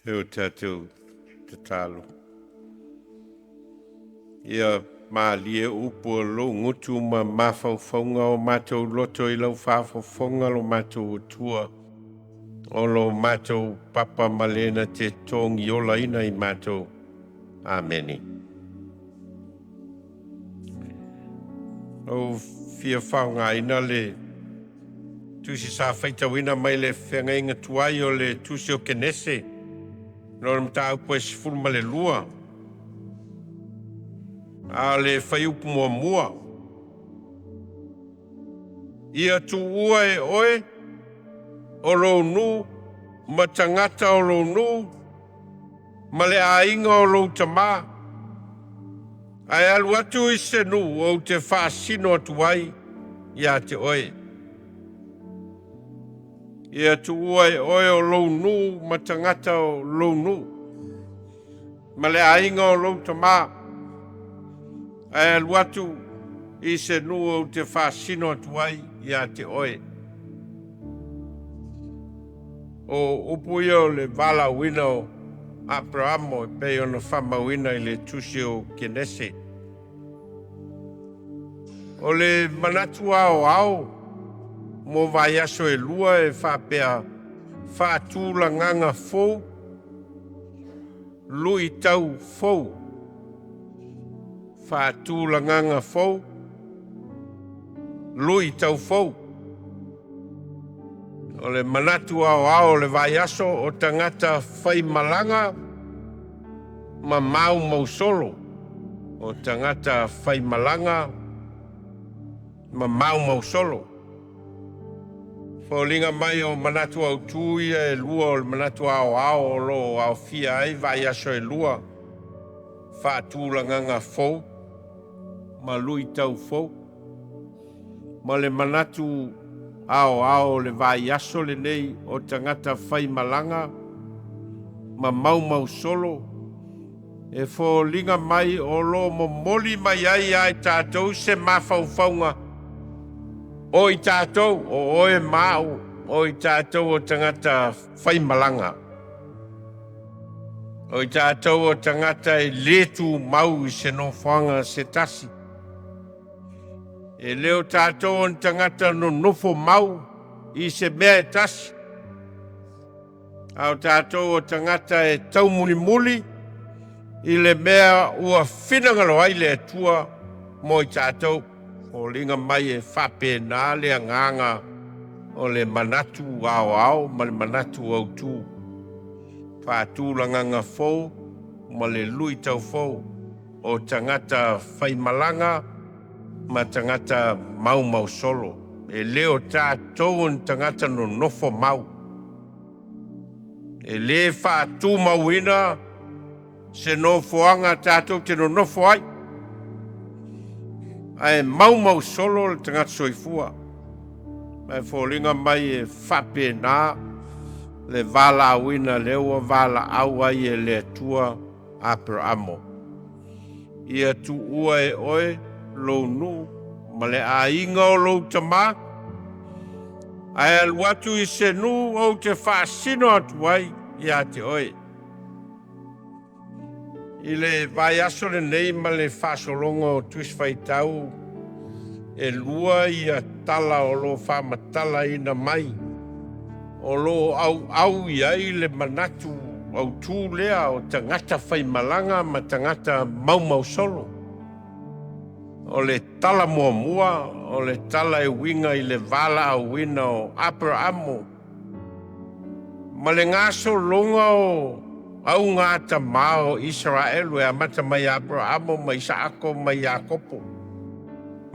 E o tatou tatalo. Ia malie upu o lou gutu ma mafaufauga o matou loto i lau faafofoga lo matou Atua, o lo matou papa ma le na te togiolaina i matou. Ameni. Ou fia faaaogaina le tusi sa faitauina mai le feagaiga tuai o le tusi o Kenese no le mataupu e 12 a o le fuaiupu muamua. Ia tuua e oe o lou nuu ma tagata o lou nuu ma le aiga o lou tamā, ae alu atu i se nuu ou te faasino atu ai ia te oe. Ia tuua e oe o lou nuu ma tagata o lou nuu ma le aiga o lou tamā, ae alu atu i se nuu ou te faasino atu ai ia te oe. O upu ia o le valaauina o Aperamo e pei ona faamauina i le tusi o Kenese. O le manatu aoao mo vaiaso e lua e faapea faatulagaga fou, luitau fou. Faatulagaga fou, luitau fou. O le manatu aoao o le vaiaso o tagata faimalaga ma maumausolo. O tagata faimalaga ma maumausolo. Foliga mai o manatu autū ia e lua o le manatu aoao o lo o aofia ai vaiaso e lua, faatulagaga fou ma luitau fou. Ma le manatu aoao o le vaiaso lenei o tagata faimalaga ma maumausolo e foliga mai o lo o momoli mai ai ia i tatou se mafaufauga o i tatou, o oe ma au, o i tatou o tagata faimalaga. O i tatou o tagata e le tumau i se nofoaga se tasi. E le o tatou o ni tagata nonofo mau i se mea e tasi, a o tatou o tagata e taumulimuli i le mea ua finagalo ai le Atua mo i tatou. Foliga mai e faapena le agaga o le manatu aoao ma le manatu autū. Faatulagaga fou ma le luitau fou o tagata faimalaga ma tagata maumausolo. E le o tatou o ni tagata nonofo mau. E le faatumauina se nofoaga tatou te nonofo ai, ae maumausolo le tagata soifua. Ma e foliga mai e faapena le valaauina lea ua valaau ai e le Atua Aperamo. Ia tuua e oe lou nuu ma le aiga o lou tamā, ae alu atu i se nuu ou te faasino atu ai ia te oe. I le vaiaso lenei ma le faasologa o Tusi Faitau e lua ia tala o lo o faamatalaina mai o lo o auau i ai le manatu autū lea o tagata faimalaga ma tagata maumausolo. O le tala muamua o le tala e uiga i le valaauina o Aperamo ma le gasologa o augatamā o Isaraelu e amata mai Aperamo ma Isaako ma Iakopo,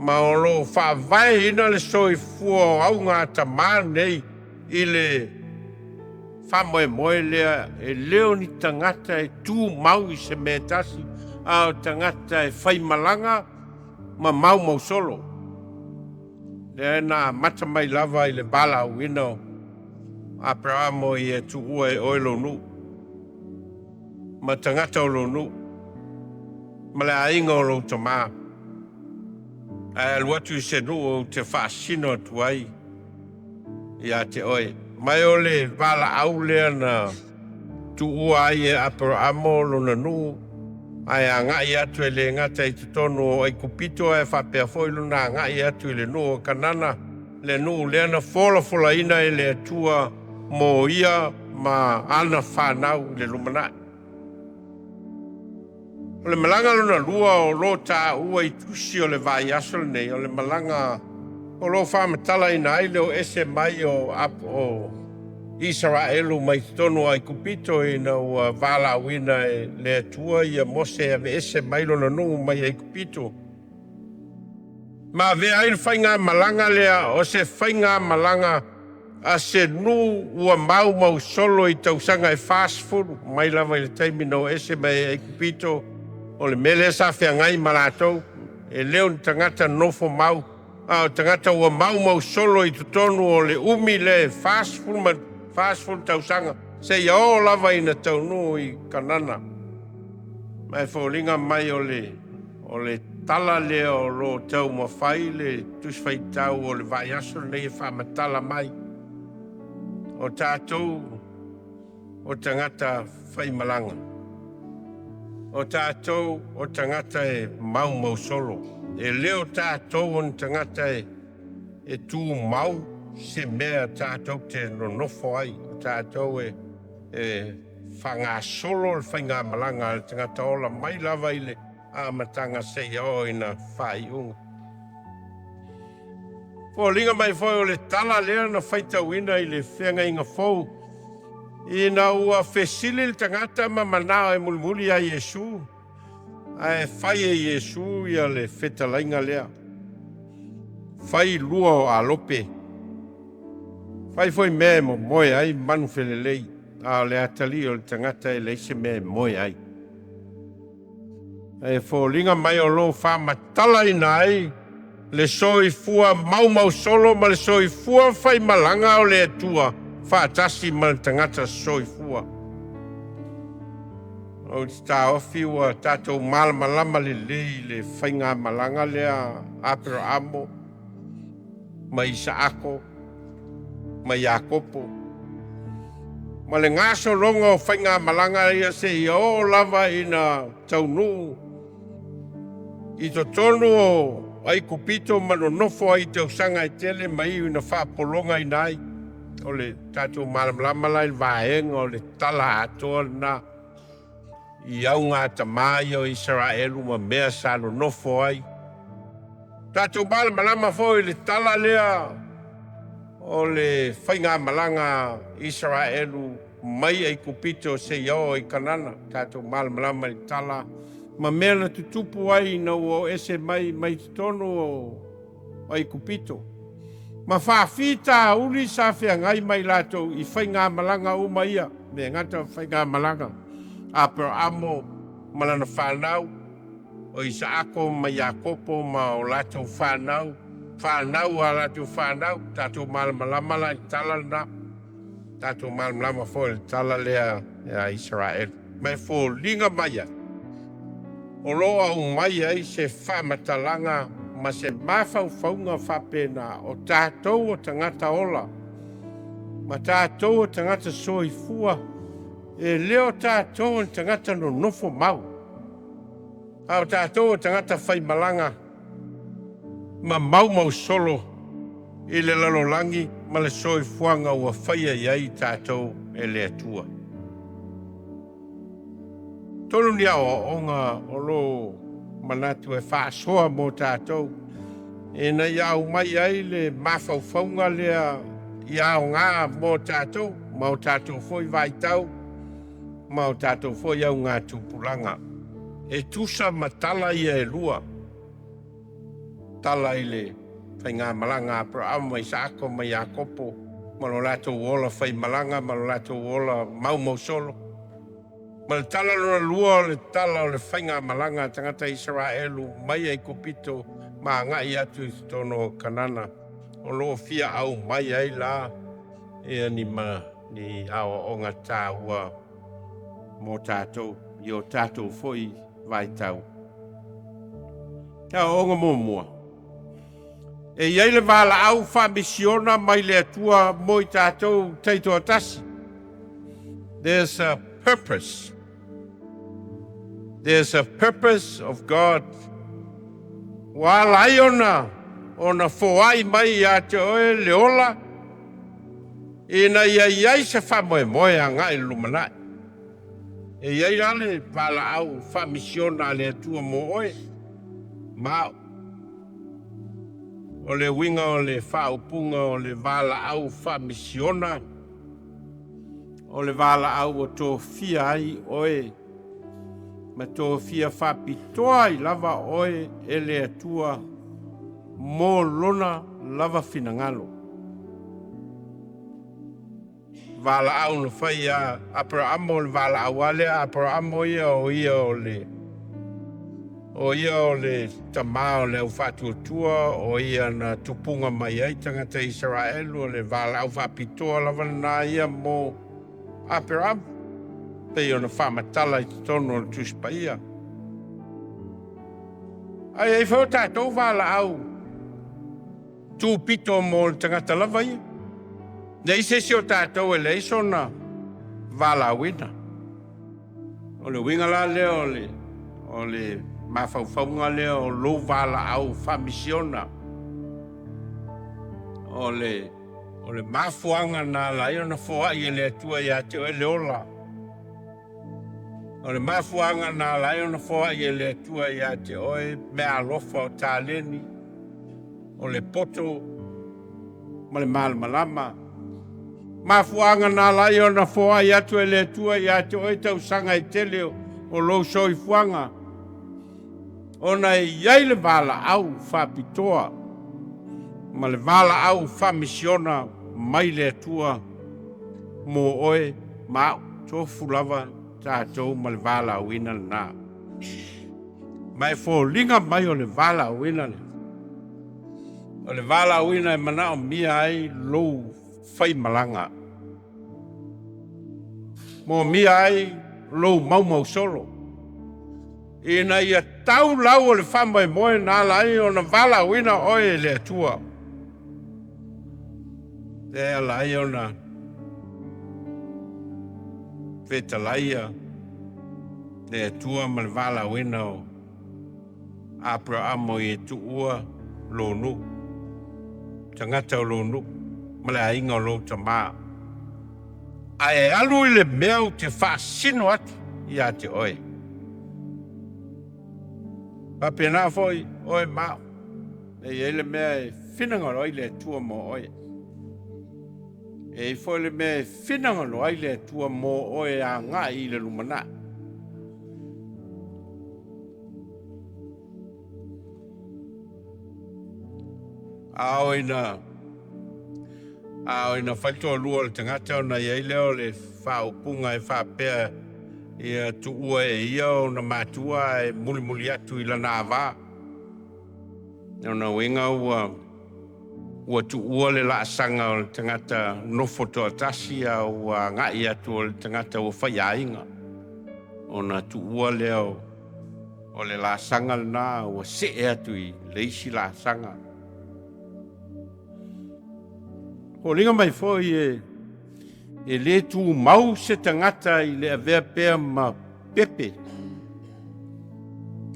ma o lo o faavaeina le soifua o augatamā nei i le faamoemoe lea e le o ni tagata e tumau i se mea e tasi, a o tagata e faimalaga ma maumausolo. Lea na amata mai lava i le valaauina o Aperamo ia tuua e oe lou nuu ma tagata o lou nuu ma le aiga o lou tamā, ae alu atu i se nuu ou te faasino atu ai ia te oe. Mai o le valaau lea na Tuua ai e Aperaamo lona nuu ae agai atu e le gata i totonu o Aikupito ae faapea foi lona agai atu i le nuu o Kanana, le nuu lea na folafolaina e le Atua mo ia ma ana fanau i le lumanai. O le malaga lona lua o lo o taua i tusi o le vaiaso lenei, o le malaga o lo o faamatalaina ai le o ese mai o o Isaraelu mai totonu o Aikupito ina ua valaauina e le Atua ia Mose e aveese mai lona nuu mai Aikupito. Ma avea ai le faigamalaga lea o se faigamalaga a se nuu ua maumau solo i tausaga e 40 mai lava i le taimi na o ese mai ai Aikupito. O le mea lea sa feagai ma latou, e le o ni tagata nofo mau, a o tagata ua maumau solo i totonu o le umi lea e 40 ma 40 tausaga seia oo lava ina taunuu i Kanana. Ma e foliga mai o le O le tala lea o lo o taumafai le Tusi Faitau o le vaiaso lenei e faamatala mai, o tatou o tagata faimalaga, o tatou o tagata e maumau solo, e le o tatou o ni tagata e tumau se mea tatou te nonofo ai, o tatou e faagasolo le faigamalaga a le tagata ola mai lava i le amataga seia oo ina faaiuga. Foliga mai foi o le tala lea na faitauina i le feagaiga fou ina ua fesili le tagata ma manao e mulimuli ia Iesu, ae fai e Iesu ia le fetalaiga lea, Fai lua o alope, fai foi mea e momoe ai manufelelei, a o le atalii o le tagata e leai se mea e moe ai. E foliga mai o lo o faamatalaina ai le soifua maumau solo ma le soifua faimalaga o le Atua faatasi ma le tagata soifua. Ou te taofi ua tatou malamalama lelei i le faigamalaga lea a Aperaamo ma Isaako ma Iakopo ma le gasologa o faigamalaga ia seia oo lava ina taunuu i totonu o Aikupito ma nonofo ai i tausaga e tele ma iu ina faapologaina ai. O le tatou malamalama la i le vaega o le tala atoa lena i augatama ia o Isaraelu ma mea sa nonofo ai. Tatou malamalama foi i le tala lea o le faigamalaga Isaraelu mai Aikupito seia oo i Kanana. Tatou malamalama i le tala ma mea na tutupu ai ina ua o ese mai mai totonu o Aikupito ma faafitauli sa feagai ma i latou i faigamalaga uma ia, le gata o faigamalaga a Aperaamo ma lana fanau, o Isaako ma Iakopo ma o latou fanau, fanau a latou fanau. Tatou malamalama la i le tala lena, tatou malamalama foi i le tala lea a Isaraelu. Ma e foliga mai ai o lo o aumai ai se faamatalaga ma se mafaufauga faapena o tatou o tagata ola ma tatou o tagata soifua, e le o tatou o ni tagata nonofo mau, a o tatou o tagata faimalaga ma maumau solo i le lalolagi ma le soifuaga ua faia i ai tatou e le Atua. Tolu ni aoaoga o lo o manatu e faasoa mo tatou ina ia aumai ai le mafaufauga lea i aoga mo tatou ma o tatou foi vaitau ma o tatou foi augatupulaga. E tusa ma tala ia e lua, tala i le faigamalaga a Aperaamo ma Isaako ma Iakopo ma lo latou ola faimalaga ma lo latou ola maumausolo, ma le tala lona lua o le tala o le faigamalaga a tagata Isaraelu mai Aikupito ma agai atu i totonu o Kanana, o lo o fia aumai ai la ia ni ma ni aoaoga taua mo tatou i o tatou foi vaitau. Te aoaoga muamua, e i ai le valaau faamisiona mai le Atua mo i tatou taitoatasi. There's a purpose. There's a purpose of God. Ua ala ai ona foai mai ia te oe le ola, ina ia i ai se faamoemoe agai i le lumanai. E i ai la le valaau faamisiona a le Atua mo oe ma au. O le uiga o le faaupuga o le valaau faamisiona, o le valaau ua tofia ai oe ma tofia faapitoa ai lava oe e le Atua mo lona lava finagalo. Valaau na fai ia Aperaamo, o le valaau lava lea a Aperaamo ia, o ia o le o ia o le tamā o le aufaatuatua, o ia na tupuga mai ai tagata Isaraelu, o le valaau faapitoa lava lena ia mo Aperaamo, pei ona faamatala i totonu o le Tusi Paia. Ae i ai foi o tatou valaau tupito mo le tagata lava ia. Leai se isi o tatou e leai sona valaauina. O le uiga la lea o le mafaufauga lea o lou valaau faamisiona, o le mafuaaga na ala ai ona foai e le Atua ia te oe le ola. O le mafuaaga na ala ai ona foai e le Atua ia te oe meaalofa o taleni, o le poto ma le malamalama. Mafuaaga na ala ai ona foai atu e le Atua ia te oe tausaga e tele o lou soifuaga, ona e i ai le valaau faapitoa ma le valaau faamisiona mai le Atua mo oe ma au. Tofu lava tatou ma le valaauina lena. Ma e foliga mai o le valaauina lea, o le valaauina e manaomia ai lou faimalaga, moomia ai lou maumausolo, ina ia tau lau o le faamoemoe na ala ai ona valaauina oe e le Atua. E ala ai ona fetalaia le Atua ma le valaauina o Aperaamo i e tuua lou nuu, tagata o lou nuu ma le aiga o lou tamā, ae alu i le mea ou te faasino atu ia te oe. Faapena foi oe ma au, e i ai le mea e finagalo ai le Atua mo oe. E i ai foi le mea e finagalo ai le Atua mo oe agai i le lumanai. A oo ina fai le toalua o le tagata ona i ai lea o le faaupuga e faapea ia tuua e ia ona matua ae mulimuli atu i lana ava. O lona uiga ua tuua le laasaga o le tagata nofo toatasi a ua agai atu o le tagata ua faiaiga. Ona tuua lea o le laasaga lena ua see atu i le isi laasaga. Foliga mai foi e le tumau se tagata i le avea pea ma pepe.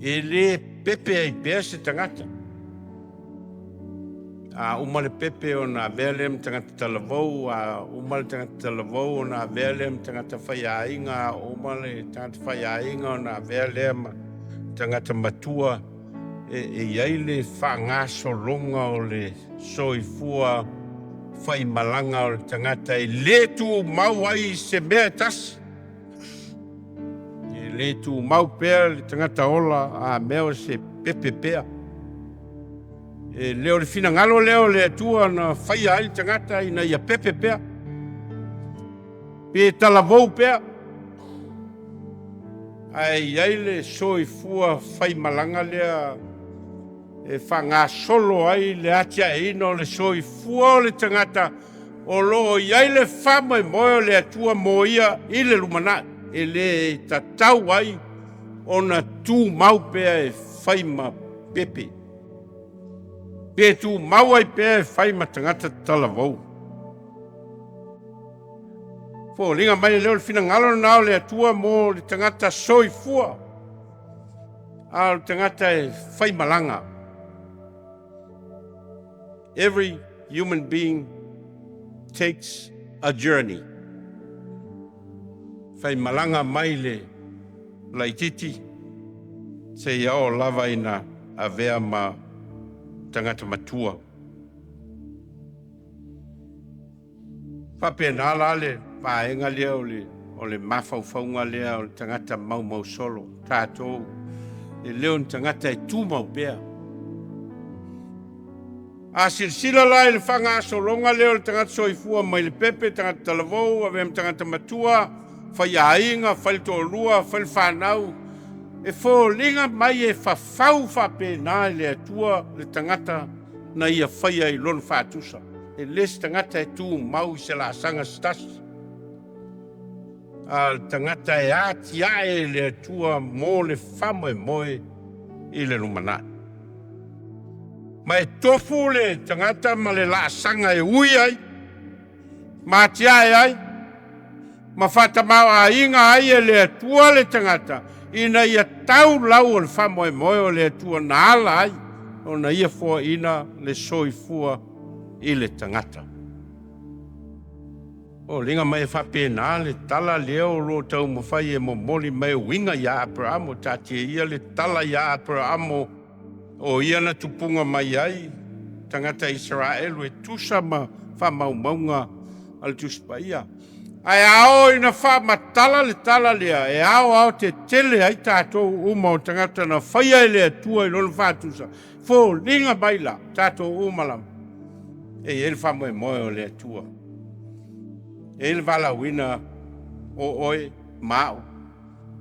E le pepe ai pea se tagata. A uma le pepe ona avea lea ma tagata talavou, a uma le tagata talavou ona avea lea ma tagata faiaiga, a uma le tagata faiaiga ona avea lea ma tagata matua. E i ai le faagasologa o le soifua faimalaga o le tagata e le tumau ai se mea e tasi. E le tumau pea le tagata ola a mea o se pepe pea. E le o le finagalo lea o le Atua na faia ai le tagata ina ia pepe pea, pe talavou pea, ae i ai le soifua faimalaga lea e faagasolo ai le atiaeina o le soifua o le tagata o lo o i ai le faamoemoe o le Atua mo ia i le lumanai, e le tatau ai ona tumau pea e fai ma pepe, pe tumau ai pea e fai ma tagata talavou. Foliga mai lea o le finagalo lena o le Atua mo le tagata soifua, a o le tagata e faimalaga. Every human being takes a journey. Faimalaga mai le laititi seia oo lava ina avea ma tagata matua. Faapena la le vaega lea o le mafaufauga lea o le tagata maumausolo. Tatou e le o ni tagata e tumau pea. A silasila la i le faagasologa lea o le tagata soifua mai le pepe, tagata talavou, avea ma tagata matua, faiaiga, fai le toalua, fai le fanau, e foliga mai e fafau faapena i le Atua le tagata na ia faia i lona faatusa. E le se tagata e tumau i se laasaga se tasi, a o le tagata e atiae e le Atua mo le faamoemoe i le lumanai. Ma e tofu le tagata ma le laasaga e ui ai, ma atiae ai, ma faatamaoaiga ai e le Atua le tagata, ina ia tau lau o le faamoemoe o le Atua na ala ai ona ia foaina le soifua i le tagata. Foliga mai e faapena le tala lea o lo o taumafai e momoli mai e uiga ia Aperamo. Taatia ia le tala ia Aperamo o ia na tupuga mai ai tagata Isaraelu e tusa ma faamaumauga a le Tusi Paia. Ae ao ina faamatala le tala lea e aoao tetele ai tatou uma o tagata na faia e le Atua i lona faatusa. Foliga mai la tatou uma lava e i ai le faamoemoe o le Atua, e i ai le valaauina o oe ma au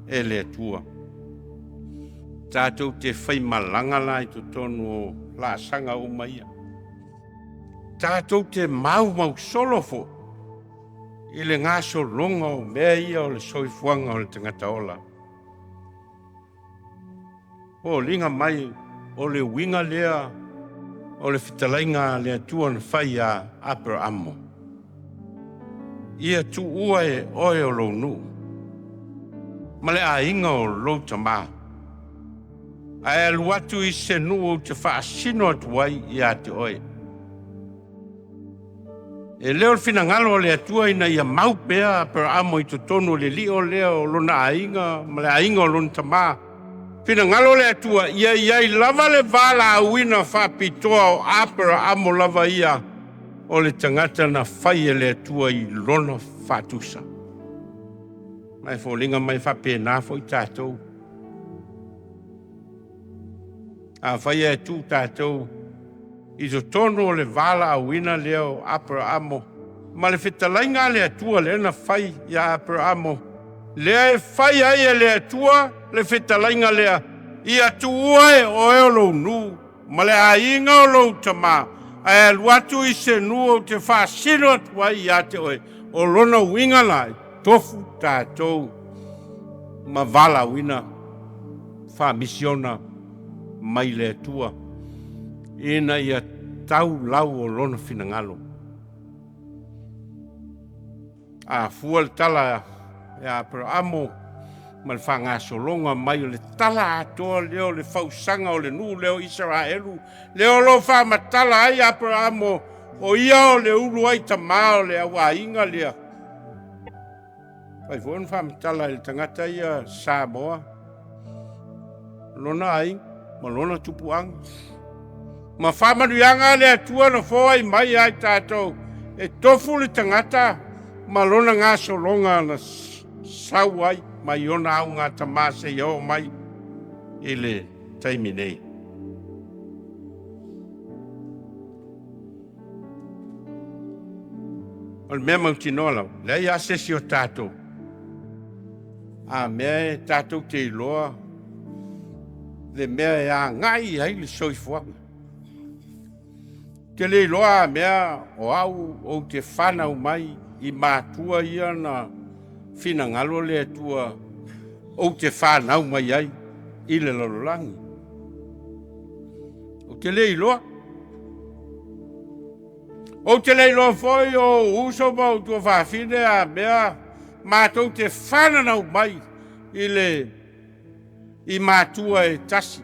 e le Atua. Tatou te faimalaga la i totonu o laasaga uma ia. Tatou te maumau solo foi i le gasologa o mea ia o le soifuaga o le tagata ola. Foliga mai o le uiga lea o le fetalaiga a le Atua na fai ia Aperamo. Ia tuua e oe o lou nuu ma le aiga o lou tamā, ae alu atu i se nuu ou te faasino atu ai ia te oe. E le o le finagalo o le Atua ina ia mau pea Aperamo i totonu o le lio lea o lona aiga ma le aiga o lona tamā. Finagalo o le Atua ia iai lava le valaauina faapitoa o Aperamo lava ia o le tagata na fai e le Atua i lona faatusa. Ma e foliga mai faapena foi tatou. A fai e tu tatou i totonu o le valaauina lea o Aperamo ma le fetalaiga a le Atua lea na fai ia Aperamo, lea e fai ai e le Atua le fetalaiga lea, ia tuua e oe o lou nuu ma le aiga o lou tamā, ae alu atu i se nuu ou te faasino atu ai ia te oe. O lona uiga la, e tofu tatou ma valaauina faamisiona mai le Atua ina ia tau lau o lona finagalo. A fua le tala ia Aperamo ma le faagasologa mai o le tala atoa lea o le fausaga o le nuu lea o Isaraelu, lea o lo faamatala ai Aperamo o ia o le ulu ai tamā o le auaiga lea. Fai foi ona faamatala i le tagata ia Samoa, lona aiga ma lona tupuaga. Ma faamanuiaga le Atua na foai mai ai tatou e tofu le tagata ma lona gasologa na sau ai mai ona auga tamā seia oo mai i le taimi nei. O le mea mautinoa lava, leai lava se isi o tatou a mea e tatou te iloa le mea e agai ai le soifuaga. Te le iloa a mea o au ou te fanau mai i matua ia na finagalo le Atua ou te fanau mai ai i le lalolagi. Ou te le iloa. Ou te le iloa foi o uso ma ou tuafafine a mea matou te fananau mai i le i matua e tasi.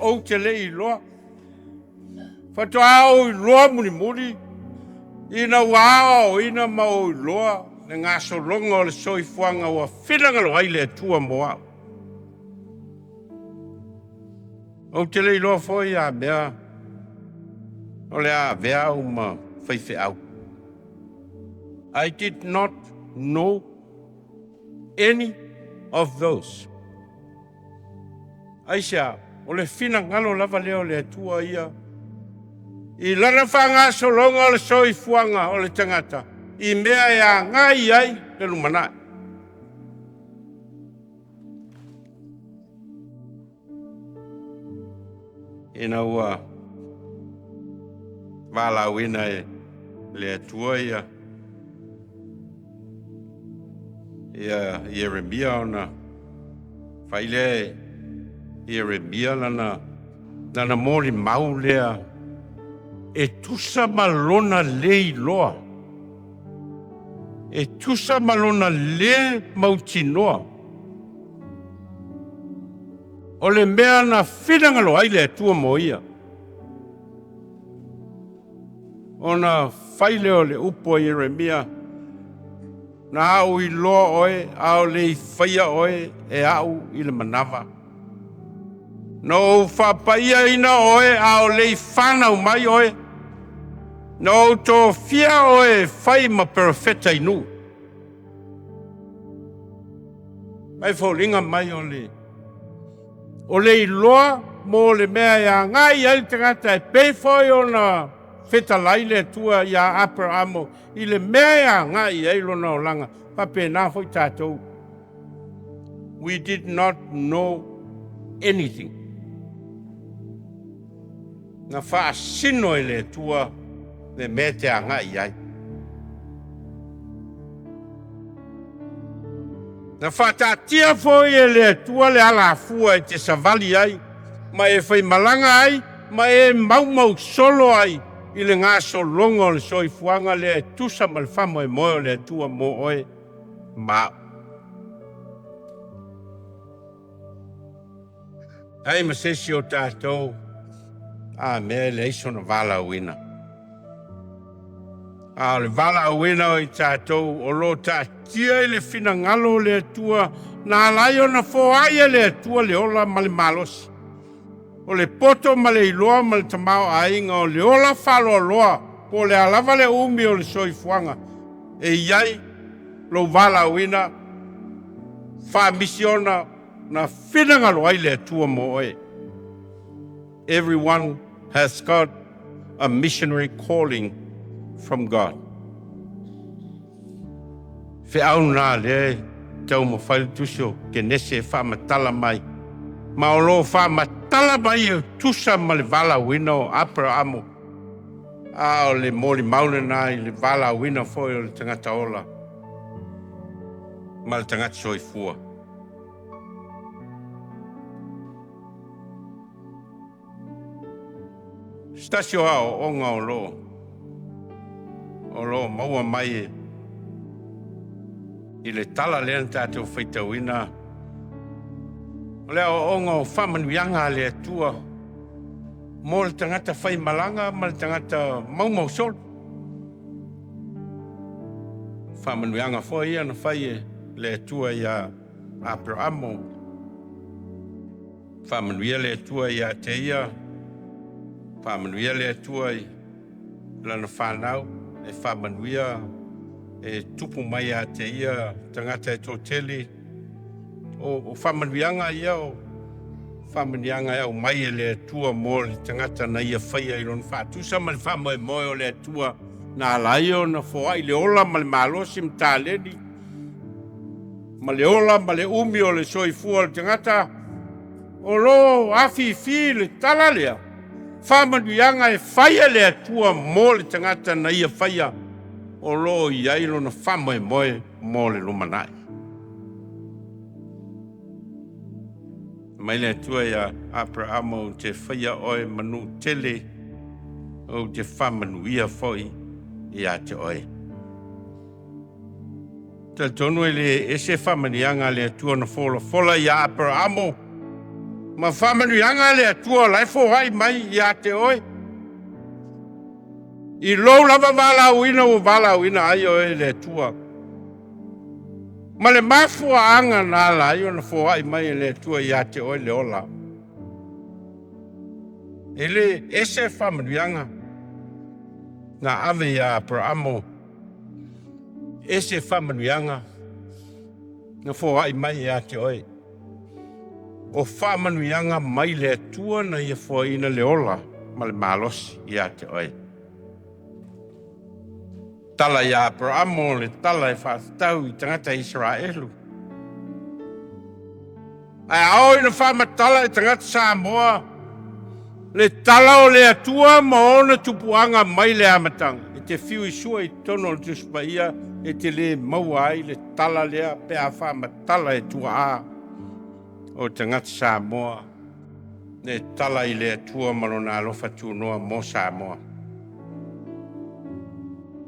Ou te le iloa. Faatoa ou iloa mulimuli ina ua aoaoina ma ou iloa le gasologa o le soifuaga ua finagalo ai le Atua mo au. Ou te le iloa foi a mea o le a avea au ma faifeau. I did not know any of those. Aisea? O le finagalo lava lea o le Atua ia i lana faagasologa o le soifuaga o le tagata i mea e agai ai le lumanai. Ina ua valaauina e le Atua ia ia Ieremia ona fai lea e Ieremia lana lana molimau lea e tusa ma lona le iloa, e tusa ma lona le mautinoa o le mea na finagalo ai le Atua mo ia. Ona fai lea o le upu a Ieremia, Na au iloa oe, a o le i faia oe e au i le manava. Na ou faapaiaina oe a o le i fanau mai oe. Na ou tofia oe e fai ma perofeta i nuu. Mai foliga mai o le o le iloa mo le mea e agai ai le tagata e pei foi ona fetalai le Atua iā Aperamo i le mea e agai i ai lona olaga, faapena foi tatou. We did not know anything. Na faasino e le Atua le mea e te agai i ai. Na faataatia foi e le Atua le alafua e te savali ai ma e faimalaga ai ma e maumau solo ai i le gasologa o le soifuaga lea e tusa ma le faamoemoe o le Atua mo oe ma au. Ai ma se isi o tatou a mea e leai sona valaauina. A o le valaauina o i tatou o lo o taatia i le finagalo o le Atua na ala ai ona foai e le Atua le ola ma le malosi. O le poto ma le iloa ma le tamaoaiga o le ola faaloaloa po o le a lava le umi o le soifuaga e i ai lou valaauina faamisiona na finagalo ai le Atua mo oe. Everyone has got a missionary calling from God. Feau na lea e taumafai le tusi o Kenese e faamatala mai, ma o lo o faamatala mai e tusa ma le valaauina o Aperamo, a o le molimau lena i le valaauina foi o le tagata ola ma le tagata soifua. Se tasi o aoaoga o lo o lo o maua mai i le tala lea na tatou faitauina, o le aoaoga o faamanuiaga a le Atua mo le tagata faimalaga ma le tagata maumau solo. Faamanuiaga foi ia na fai e le Atua iā Aperamo. Faamanuia le Atua ia te ia, faamanuia le Atua i lana fanau, e faamanuia e tupu mai ia te ia tagata e toatele. O, o faamanuiaga ia o faamanuiaga e aumai e le Atua mo le tagata na ia faia i lona faatusa ma le faamoemoe o le Atua na ala ai ona foai le ola ma le malosi ma taleni ma le ola ma le umi o le soifua o le tagata, o lo afifi le tala lea, faamanuiaga e fai e le Atua mo le tagata na ia faia, o lo o i ai lona faamoemoe mo le lumanai. Mai le Atua iā Aperamo, ou te faia oe ma nuu tele, ou te faamanuia foi ia te oe. Talitonu e le ese faamanuiaga a le Atua na folafola ia Aperaamo ma faamanuiaga a le Atua la e foai mai ia te oe. I lou lava valaauina ua valaauina ai oe e le Atua. Ma le mafuaaga na ala ai ona foai mai e le Atua ia te oe le ola. E le ese faamanuiaga na ave ia Aperaamo, ese faamanuiaga na foai mai ia te oe. O faamanuiaga mai le Atua na ia foaiina le ola ma le malosi ia te oe. Tala ia Aperaamo le tala e faatatau i tagata Isaraelu. Ae a oo ina faamatala e tagata Samoa le tala o le Atua ma ona tupuaga mai le amataga, e te fiu i sua i totonu o le Tusi Paia e te le maua ai le tala lea pe a faamatala e tuaa o tagata Samoa le tala i le Atua ma lona alofa tunoa mo Samoa.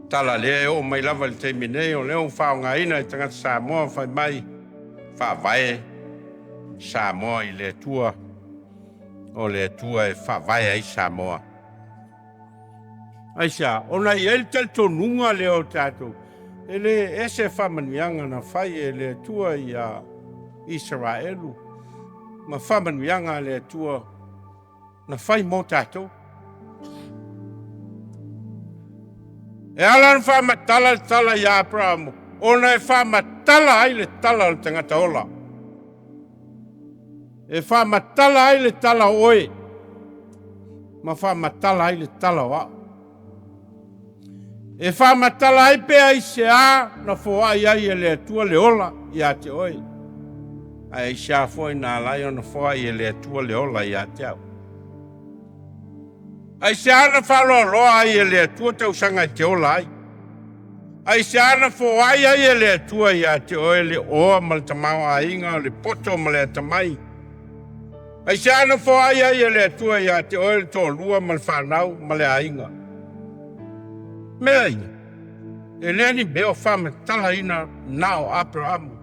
Tala lea e oo mai lava i le taimi nei o lea ua faaaogaina e tagata Samoa fai mai faavae Samoa i le Atua, o le Atua e faavae ai Samoa. Aisea? Ona e i ai le talitonuga lea o tatou, e le ese faamanuiaga na fai e le Atua ia Isaraelu ma faamanuiaga a le Atua na fai mo tatou. E ala ona faamatala le tala ia Aperamo, ona e faamatala ai le tala o le tagata ola. E faamatala ai le tala o oe, ma faamatala ai le tala o au. E faamatala ai pe aisea na foai ai e le Atua le ola ia te oe, ae aisea foi na ala ai ona foai e le Atua le ola ia te au. Aisea na faaloaloa ai e le Atua tausaga e te ola ai? Aisea na foai ai e le Atua ia te oe le oa ma le tamaoaiga, o le poto ma le atamai? Aisea na foai ai e le Atua ia te oe le toalua ma le fanau ma le aiga? Mea ia, e le o ni mea o faamatalaina na o Aperamo.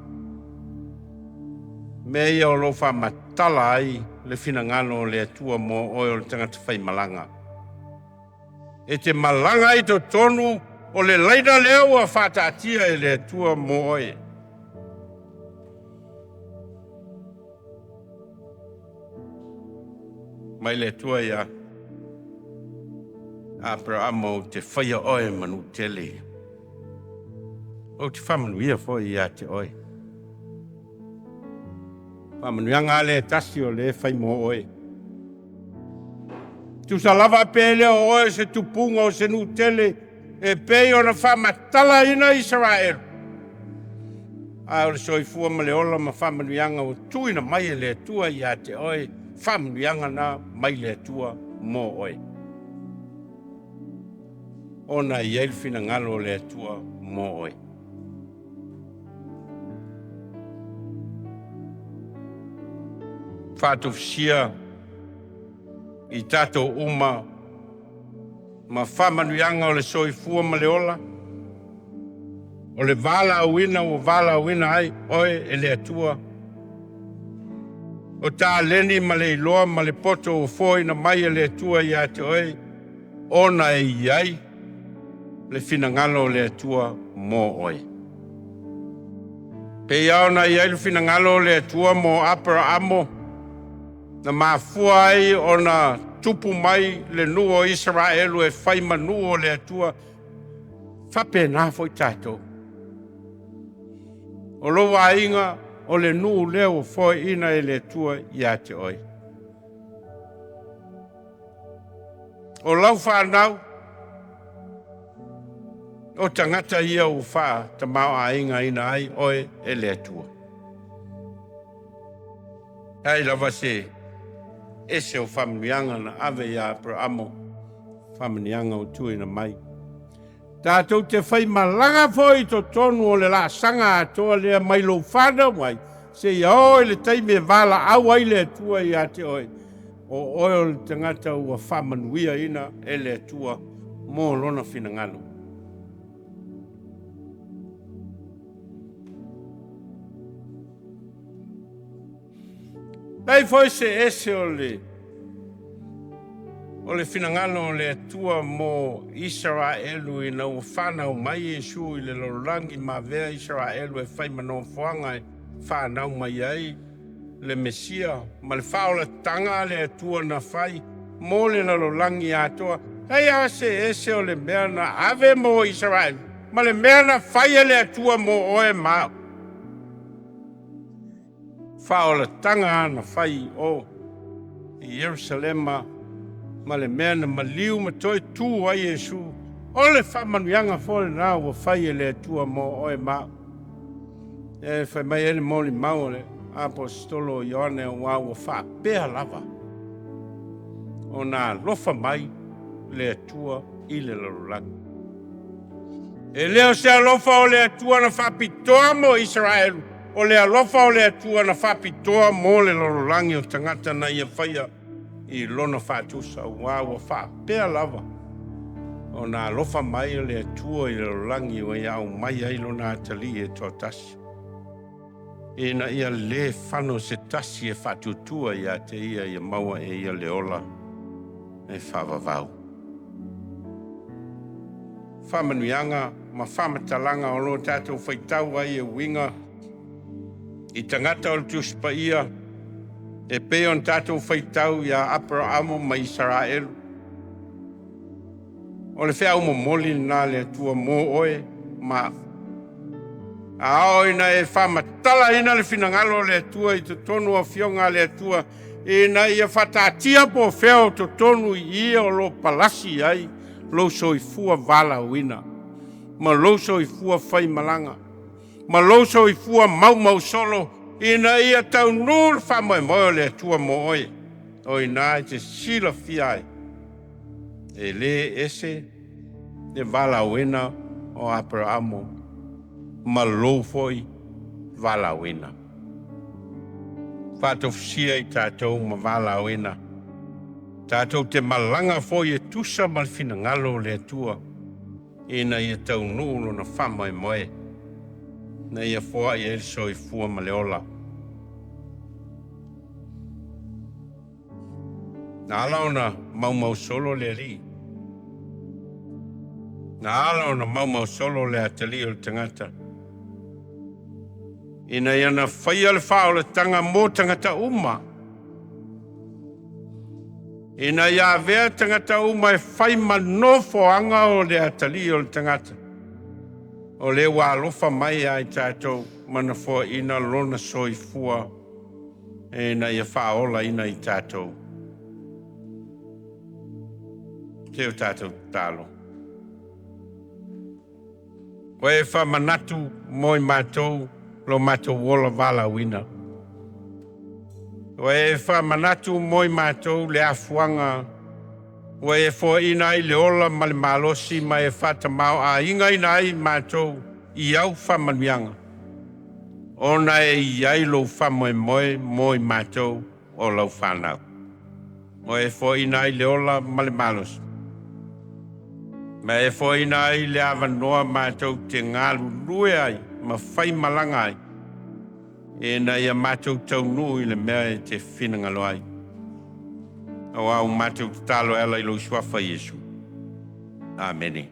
Mea ia o lo o faamatala ai le finagalo o le Atua mo oe o le tagata faimalaga. E te malaga ai i totonu o le laina lea ua faataatia e le Atua mo oe. Mai le Atua ia Aperamo, ou te faia oe ma nuu tele. Ou te faamanuia foi ia te oe. Faamanuiaga a lea e tasi o lea e fai mo oe. Tusa lava pe le o oe se tupuga o se nuu tele e pei ona faamatalaina Isaraelu. A o le soifua ma le ola ma faamanuiaga ua tuuina mai e le Atua ia te oe, faamanuiaga na mai le Atua mo oe. Ona e i ai le finagalo o le Atua mo oe. Faatofisia i tatou uma ma faamanuiaga o le soifua ma le ola, o le valaauina ua valaauina ai oe e le Atua, o taleni ma le iloa ma le poto ua foaina mai e le Atua ia te oe, ona e i ai le finagalo o le Atua mo oe. Pei lava ona i ai le finagalo o le Atua mo Aperaamo, na mafua ai ona tupu mai le nuu o Isaraelu e fai ma nuu o le Atua, faapena foi tatou. O lou aiga, o le nuu lea ua foaiina e le Atua ia te oe. O lau fanau, o tagata ia ua faatamaoaigaina ai oe e le Atua. Ai lava se ese o faamanuiaga na ave ia Aperamo, faamanuiaga ua tuuina mai. Tatou te faimalaga foi i totonu o le laasaga atoa lea mai lou fanau mai, seia oo i le taimi e valaau ai le Atua ia te oe, o oe o le tagata ua faamanuiaina e le Atua mo lona finagalo. Leai foi se ese o le o le finagalo o le Atua mo Isaraelu ina ua fanau mai Iesu i le lalolagi ma avea Isaraelu e fai ma nofoaga e fanau mai ai le Mesia ma le faaolataga a le Atua na fai mo le lalolagi atoa. Leai lava se ese o le mea na ave mo Isaraelu ma le mea na fai e le Atua mo oe ma au. Faaolataga na fai i o i Ierusalema ma le mea na maliu ma toe tu ai Iesu, o le faamanuiaga foi lena ua fai e le Atua mo oe ma au. E fai mai ai le molimau a le aposetolo o Ioane, aua ua faapea lava ona alofa mai le Atua i le lalolagi. E le o se alofa o le Atua na faapitoa mo Isaraelu, o le alofa o le Atua na faapitoa mo le lalolagi o tagata na ia faia i lona faatusa, aua ua faapea lava ona alofa mai le Atua i le lalolagi ua ia aumai ai lona atalii e toatasi, ina ia lē fano se tasi e faatuatua ia te ia, ia maua e ia le ola e faavavau. Faamanuiaga ma faamatalaga o lo o tatou faitau ai e uiga i tagata o le Tusi Paia e pei ona tatou faitau iā Aperaamo ma Isaraelu. O le feau momoli lena a le Atua mo oe ma au. A oo ina e faamatalaina le finagalo o le Atua i totonu o afioga a le Atua, ina ia faataatia po o fea o totonu i i o lo o palasi ai lou soifua valaauina ma lou soifua faimalaga ma lou soifua maumausolo, ina ia taunuu le faamoemoe o le Atua mo oe. O i ina e te silafia ai e lē ese le valaauina o Aperaamo ma lou foi valaauina. Faatofusia i tatou ma valaauina, tatou te malaga foi e tusa ma le finagalo o le Atua, ina ia taunuu lona faamoemoe, na ia foai ai le soifua ma le ola. Na ala ona maumausolo le alii, na ala ona maumausolo le atalii o le tagata, ina ia na faia le faaolataga mo tagata uma, ina ia avea tagata uma e fai ma nofoaga o le atalii o le tagata, o lea ua alofa mai ia i tatou ma na foaina lona soifua ina ia faaolaina i tatou. Se o tatou tatalo. Ua e faamanatu mo i matou lo matou ola valaauina. Ua e faamanatu mo i matou le afuaga ua e foaina ai le ola ma le malosi ma e faatamaoaigaina ai i matou i au faamanuiaga, ona e i ai lou faamoemoe mo i matou o lau fanau. Ua e foaina ai le ola ma le malosi, ma e foaina ai le avanoa matou te galulue ai ma faimalaga ai, ina ia matou taunuu i le mea e te finagalo ai. Aua ua matou tatalo e ala i lou suafa Iesu. Amene.